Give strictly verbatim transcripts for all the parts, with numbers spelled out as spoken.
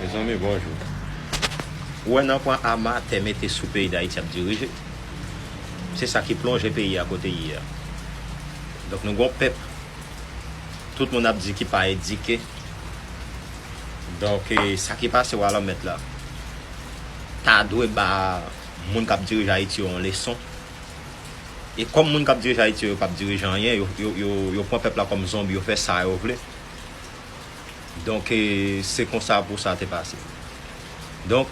Mezanmi, bonjou. Ou wè nan pran ama tè mete sou peyi Dayiti ap dirije. Se sa ki plonje peyi a kote l ye a. Donk nou gon pèp, tout moun ap di ki pa edike. Donk, e, sa ki pase Walanmèt la, ta dwe ba moun k ap dirije Ayiti yo yon leson. E kòm moun k ap dirije Ayiti yo, yo p ap dirije anyen, yo, yo, yo, yo pran pèp la kòm zonbi, yo fè sa yo vle. Donk, e, se konsa pou sa te pase. Donk,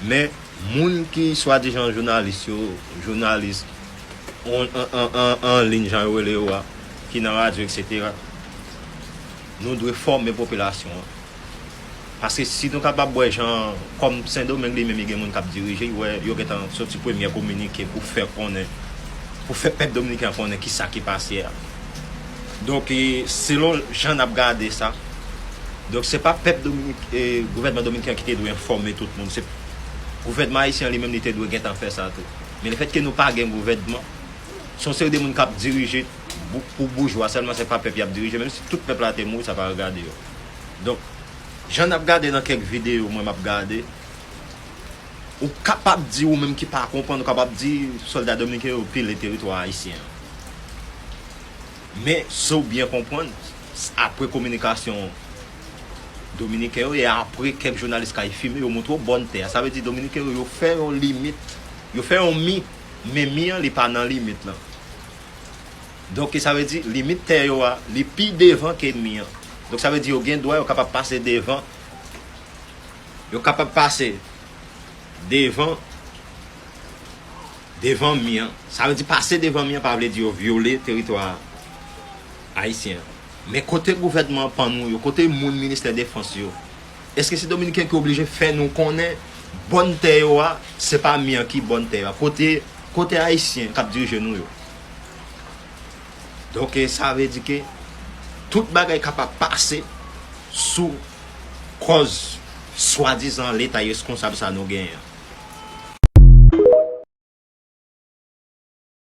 men moun ki swadizan jounalis yo, jounalis an, an, an, an, an liy, jan yo rele yo a, ki nan radyo, etsetera, nou dwe fòme popilasyon an. Paske si nou kapab wè jan, kòm Sendomeng li menm, li gen moun k ap dirije, yo gentan soti premye kominike pou fè konnen, pou fè pèp dominiken an konnen ki sa ki pase a. Donk, e, selon jan n ap gade sa, donk, se pa pèp Dominik, e, gouvènman dominiken an ki te dwe enfòme tout moun. Se gouvènman ayisyen an li menm li te dwe gentan fè sa tou. Men lefètke nou pa gen gouvènman, se yon seri de moun k ap dirije bou-, pou boujwa sèlman, se pa pèp y ap dirije, menm si tout pèp la te mouri, sa pa regade yo. Donk, jan n ap gade nan kèk videyo mwen m ap gade, ou kapab di ou menm ki pa konprann, ou kapab di sòlda dominiken yo pile teritwa ayisyen an. Men, si w byen konprann, apre kominikasyon dominiken yo, e apre kèk jounalis k al filme, yo montre w bòn tè a. Sa vle di dominiken yo, yo fè yon limit, yo fè yon mi, men mi an, li pa nan limit lan. Donk, sa vle di, limit tè yo a, li pi devan ke mi an. Donk, sa vle di, yo gen dwa, yo kapab pase devan, yo kapab pase devan, devan mi an. Sa vle di, pase devan mi an pa vle di yo vyole teritwa ayisyen an. Men kote gouvènman an pann ou yo, kote moun ministè defans yo, èske se dominiken ki oblije fè nou konnen bòn tè yo a, se pa mi an ki bòn tè yo a? Kote, kote ayisyen k ap dirije nou yo? Donk, e, sa vle di ke tout bagay kapab pase sou kòz swadizan leta ireskonsab sa nou genyen an.